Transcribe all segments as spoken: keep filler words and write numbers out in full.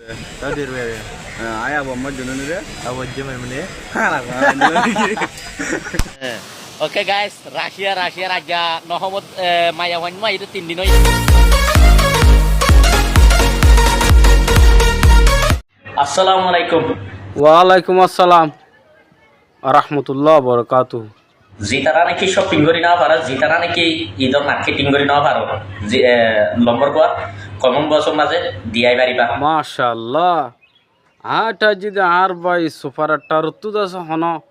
Tau dir bebe. Aññí Abu Ammar Jununire. Abu Ammar Jununire. Hára. Oke, guys, Racia, Racia, Raja Nohomot, Maya Huain Mai, itu tin din óiye. Assalamu alaikum. Walaikum assalam. Warahmatullahi wabarakatuhu. Zitará naki shopping gorí no faro, zitará naki idor marketing gorí no faro, lombor gua comment box or maze diyai fariba. Mashallah. Añár thaijjide añár bái Super Star ottu de asé, hono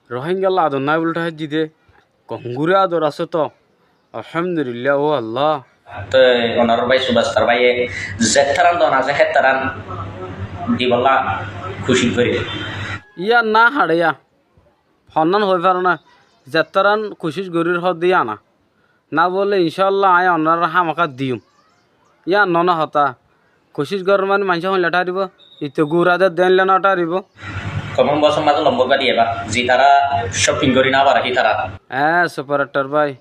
Rohingya ladon nai buli thaijjide. Konguri ador asé to. Alhamdulillah, ó Allah. Toi onorár bái Super Star báiye zettaran don asé hettaran dibolla kucíc gorí. Yían na haçe yá. Honnán hoi faro na. Zettaran kucíc gorír hoódde yían na. Na bóle incállah aññí onoráre hámaka diyum. Yían no na hotá. Kucíc gorór mani maincé hoilla tháribo, ite gura de de éilla no tháribo. Comment box or maze lombor gua diyaiba, zitará shopping gorí no faro hítara. Eé, Super Star bái,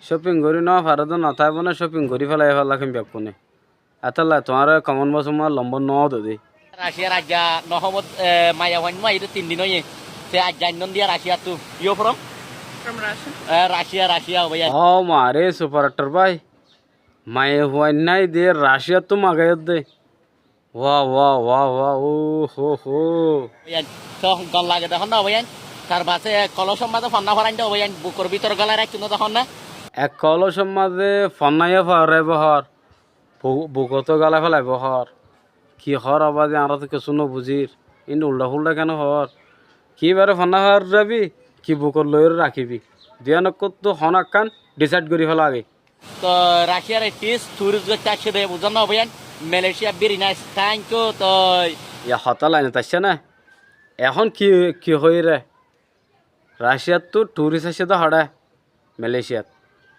shopping gorí no faro de no táibo né, shopping gorí félai félai kin bekkúne. Etólla tuáñre comment box or maze lombor no do de. Racia, Raja Nohomot, Maya Huain Mai, itu tin din óiye. Te aijja ainnon diya Racia ttu. You from? From Russia. Racia, Racia, ó bái. Ó mare, Super Star bái. Maiyafuain nái de Raciyattú magaiyódde. Wah, wah, wah, wah, ó hó hó. Óiyan, toh gom lage dehón ná óiyan? Tar bade ek kolócor mazé fonná forain dé óiyan, bukor bútore gólai raikkó ná dehón ná? Ek kolócor mazé fonná yó foraibó hoór, bu-, bukottú gólai félaibó hoór. Ki hoór abá de, añára toh kessú nobuzír. Ín uldha-fúldha keén hoór? Ki ibáre fonná foraibí, ki bukot loiyóre rakíbi? Duiyán okkóttu honó ekkán dhisáid gorí féla age. Toh Raciyar ektis turist goittó aiccé dé, buzón ná báiyain? Malaysia very nice, thank you. Toi ya hotá lainot aiccé né? Ehón ki, ki hoiyé ré? Raciyattu turist aiccé dé hoçé? Malaysiat.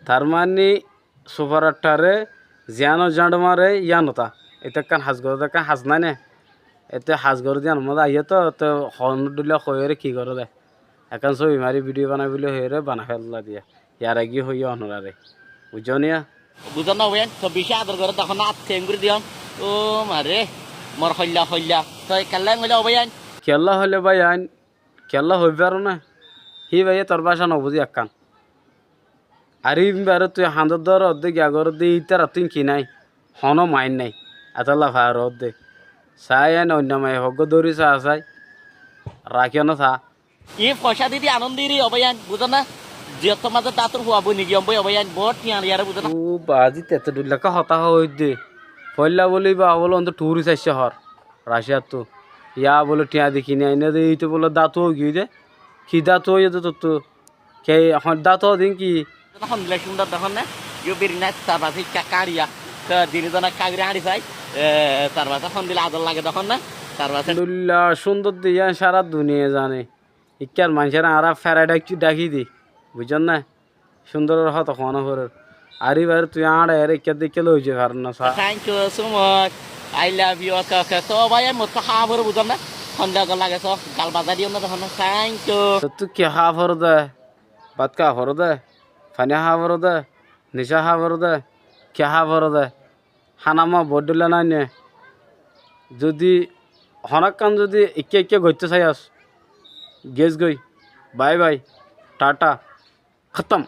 Tar mani sufarattáre ziyánor jáñço mare yían otá. Ite ekkán has goré dé, ekkán has nái né? Ite has goré dé yíanor mazé aiyé toh, te honó dhóilla hoiyóre ki goré dé? Ekkán sóbi mari bídiyo banai buli hoiyóre banai félla diya. Yar age hoiyé onoráre. Buijjó niya? Buzón ná báiyain, toh bicí ador goré dé, ehón át thenguri diyum. Ó mare, mor hoilla hoilla. Toi kiyólla hoilé ó báiyain? Kiyólla hoilé báiyain, kiyólla hoi faró né? Hí báiye tor báca nobuzí ekkán. Ar hí báre tui hañdót dóroddé, giya goródde, ítarattún ki nái? Honó maáin nái. Etólla faroddé. Saái ain oinno maiyafuaggúa dóri saá saái. Rakíyo ná saá. Iín foicá di di anón diri ó báiyain, buzó ná? Ziyóttor mazé dátor fua boni giyóm bói ó báiyain, boóut thiañ liyaré buzó ná? Ó baázi, te to dhuillakká hotá hoóidde. Foóilla bóli íba bóle ondó thuris aiccé hoór, Raciyáttu. Yá bóle thiañ di kini ainé dé, íte bóle dátu óigiyoi dé. Ki dátu óiye dé tottú? Ke ehón dátu ódin ki? Hondilla cúndor dehón ná? Yó biri ná, tar bade ikká káñçiya. Te dini zona káñçi háñçi sai. E, tar bade hondilla ador lage dehón ná? Tar bade. Alhamdulillah, cúndor de yían sára duniyai zane. Ikkár maincóre añára ferai dhaki, dhaki di, buijjón né? Cúndoror hotá hoó no forer. Ar íbaré tui añára eré ikká de ikká loi zai faró no sá. Thank you so much. I love you. Oke, oke. Toh bái, añí mottú háa foré, buijjón né? Hondilla gom lage, so gal bazai diyó na, dehón né? Thank you. Tottú ki háa foré dé? Bát háa foré dé? Faní háa foré dé? Nicá háa foré dé? Ki háa foré dé? Hána ma boóut dhóilla nái né? Zodi honókkan zodi ikká ikká goittó saiyós, gés goi, bái bái, thata, hótom.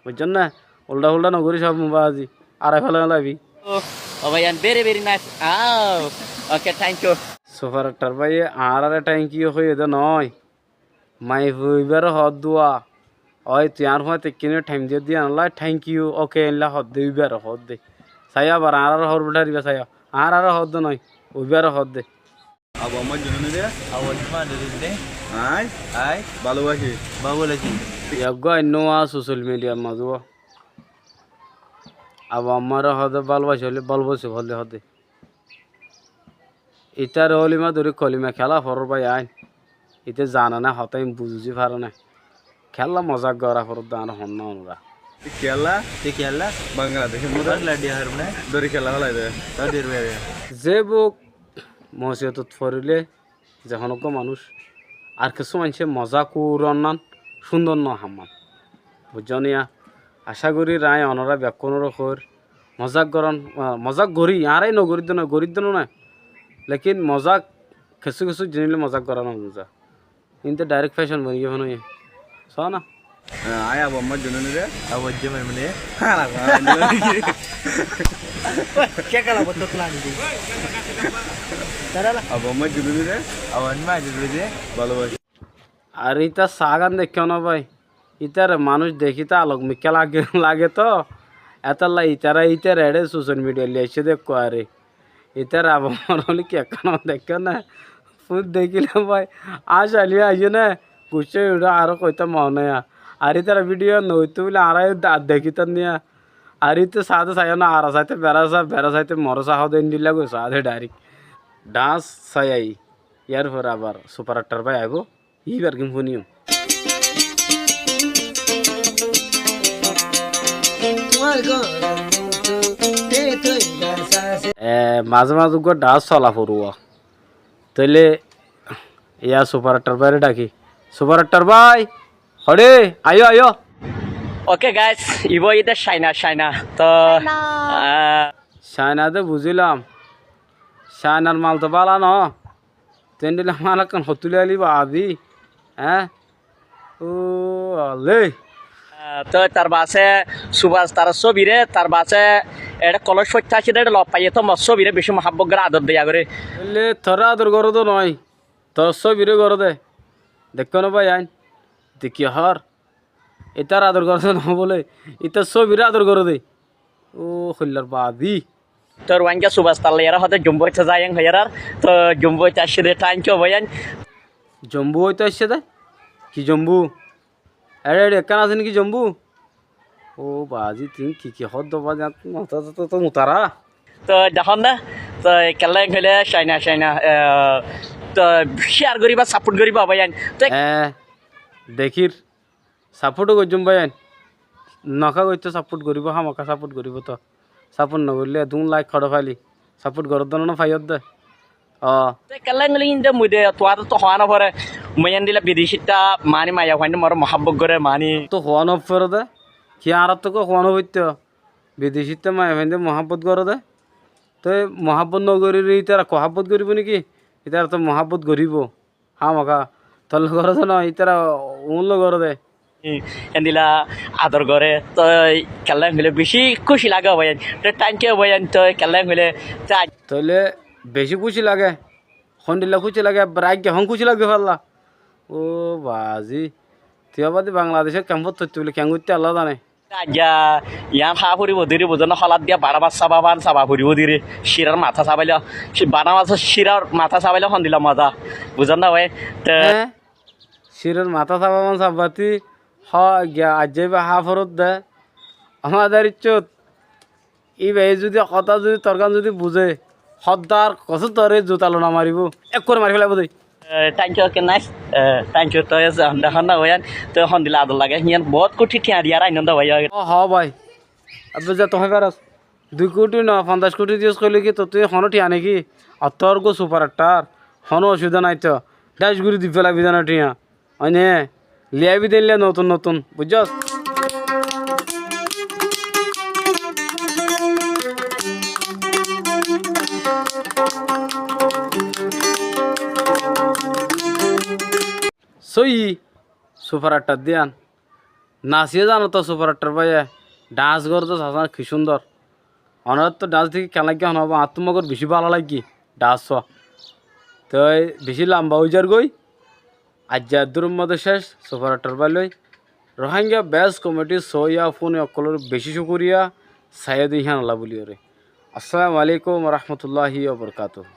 Buijjón né? Uldha-fúldha nogorí sób mubá azi. Arai félai félaibi. Ó, ó báiyain, very, very nice. Aw, oke, thank you. Sufarattar báiye añáráre thank you hoiyé dé noó. Maiyafua ibáre hoódde, ói, tui añár fúañti ekkiní thaim diyódde yíanollá, thank you, oke, éilla hoódde, ibáre hoódde. Saiyó abar añáráre hoór bútharibá saiyó. Añáráre hoódde noó, ibáre hoódde. Abu Ammar Jununi de? Abu Ammar Jununi de? Aññí? Aññí? Bálobaicí. Bálobaicí. Eggúa ainnúa social mediar mazé. Abu Ammaré hoódde bálobaicí hoilé, bálobaicí hoódde hoódde. Ítare hólima dóri kolima kiyólla forór bái ain. Íte zane né hotá ín buzí faré né. Kiyólla mozák gorá foródde añára honnúa onorá. Kiyólla? Te kiyólla? Bangladecór mazé. Bangladecór mazé. Dóri kiyólla félai dé. Dóri félai dé. Ze bók mosibotot forilé ze honó eggúa manúic ar kessú maincé mozák urónnan cúndor no hamman. Buijjó niya? Acá gorí aññí onorá bekkúnoré hoóir, mozák gorón, ah, mozák gorí, añára nogorídde noó, gorídde noó né. Lekin mozak, kessú kessú jiníc loi mozak gorá no za. Ínte dairek fecon boni giyé fán óiye. Só na? Añí Abu Ammar Jununi re. Abu Ammar Jununi re. Abu Ammar Jununi re. Abu Ammar Jununi re. Bála bái. Ar ítar saágan deikkó no bái. Ítare manúic dekíte alok mikká lage, lage toó. Étalla ítara ítare eçé sosal midiyat loi aiccé dé ekkuare. Ítara abar mone hoilé ki ekkán deikkó né. Fut dekíle bái, añcá loi aiyé né, guccá uçé aró hoitám mone óiya. Ar ítara vidiyo nogoittó bóli añára ar dekítam niya. Ar íte saáde saiyó na, añára saité berá sa, berá saité moré sa hoó dé endilla goi saáde dairek. Dhañs sai ai. Yárfore abar sufar esthar bái aibó. Íbar gín fúniyum. E, mazé mazé uggúa dhañs sola foribó. Tóile yá sufar esthar báire dhaki. Sufar esthar bái, hoçé, aiyó, aiyó. Oke, guys, ibá óiye dé Caina, Caina. Toh, Caina. Ah, Caina dé buzílam. Cainar mal toh bála noó. Tendila malakkán hotúli ali babi. Eé? Ó, alé. Ah, toi tar baáse subas tar sóbire, tar baáse eçé kolóc foittá asé dé, eçé lof faiyé toi mor sóbire bicí muhábbot goré, ador doiya goré. Tóile toré ador goré dé noó, tor sóbire goré dé. Deikkó no báiyain, dekí hoór. Ítar ador goré dé noó bóle, ítar sóbire ador goré dé. Ó, hoillar babi. Toi Ruáingga subas talla iyára hoóde Jumbu óite zaiyum hoiyérar. Toi Jumbu óite aiccé dé, thank you báiyain. Jumbu óite aiccé dé? Ki Jumbu? Eçé eçé ekkán asé né ki Jumbu? Ó bazi, tuñí ki ki hoóddo bazi, añár matá to, to, to mutara. Toi dehón na, toi kiyólla hoilé Caina, Caina, e, toi share goríba, support goríba báiyain. Toi e, dekír. Support ó goijjum báiyain. Noka goittó support goríbo, hámaka support goríbo toó. Support nogoillé edún like hoçé faili. Support goródde no, no faiyódde. Ó. Te kiyólla engoli inde mui de tuáñrttú hoó no foré. Mui endilla bidecitta mani maiyafuainde more muhábbot goré mani. Toó hoó no foré dé. Ki añárattú hoó no foittó. Bidecitta maiyafuainde muhábbot goré dé. Te muhábbot nogoríle ítara muhábbot goríbo né ki? Ítara toó muhábbot goríbo. Hámaka. Tolloi goré dé noó, ítara uúnloi goré dé. Endilla ador goré, toi kiyólla hoilé bicí kúci lage báiyain. Toi thank you báiyain, toi kiyólla hoilé, toi tóile bicí kúci lage. Hondilla kúci lage, ebbar aigga hon kúci lage falla. Ó bazi. Tui abadi Bangladecót kemfót toitte bóli, keén goitte Allah zane. Aijja yián há foribó diri, buzón né, holat diya baná mas sába fán sába foribó diri, círar matá sábailó, ci-, baná masór círar matá sábailó hondilla moza, buzón né bái? Te eé? Círar matá sába fán sába ti, hó, giya aijja íba há foródde, amadar iccót, íbaye zudi hotá zudi torkán zudi buzé, hoddar kosúr toré zuta loi no maribó, ekkore mari félaibo dé. E, thank you, okay, nice. E, thank you, toi dehón na báiyain, toi hondilla ador lage, yián bout kuthi thiañ diyaré ainnon dé bái. Ó, hó bái. Abbe ze toi hoi faros. Dui kuthi no, fonzaic kuthi diyos hoilé ki tottú honó thiañ né ki? Ar tor uggúa sufar esthar, honó ocubida nái toó. Dhác gorí di félaibi zane thiañ. Óine, liyaibi dé endilla notun notun, buijjós? Sóiyi, sufar esthar diyan. Nasiyé zano toó sufar esthar báiye, dhañs goré dé sasá ki cúndor. Onoráttu dhañs dekí keén laiggé hono, añáttu mogor bicí bála laiggé dhañs só. Toi bicí lamba ói zargói. Aijja eddúror modé céc, sufar esthar báiloi. Rohingya best comedy sóiya fúni ókkolóre bicí cúkuriya, saiyó dé híyanolla bóliyoré. Assalamu alaikum wa rahmatullahi wa barakatuhu.